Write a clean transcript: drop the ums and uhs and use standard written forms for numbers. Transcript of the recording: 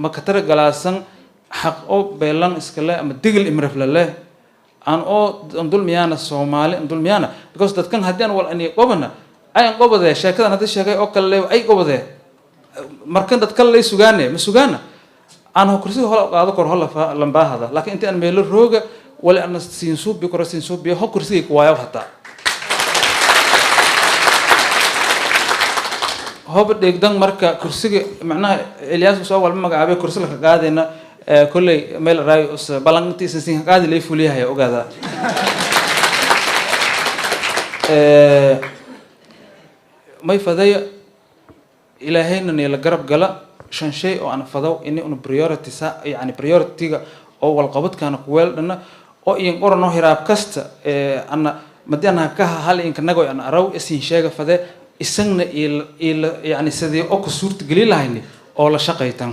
Ma ka talagalaasan xaq oo beelan iskale ama Digil Imrafle leh aan oo dulmiyaana Soomaali dulmiyaana, because dadkan haddii aan wal ani qobana ay an qobadee sheekadan haddii sheegay oo kale le ay qobadee. Markan dad kale lay sugaane ma sugaana aan ho kursiga hola qaado kor hola lambaahada, laakiin intii aan meelo rooga wali ana siin suubi koro siin suubiyo ho kursigay kuwaayo hataa hoba dheegdan. Marka kursiga macnaha Elyaas soo walba magacaabay kursi laka qaadayna kolley meel raayo balantiisa siin qaadi lay fuliyahaya ogaada. May fadaya Ilaahayna nila garab gala. Shan shay oo aan fadaw ini una priority sa yani priority-ga oo walqabadkaana kuweel dhana oo iyan qorano hiraab kasta ana madi ana kaha hal inka nagoy an araw isin sheega fade isagna il yani sidii oo ku suurta geli lahayni oo la shaqaytan.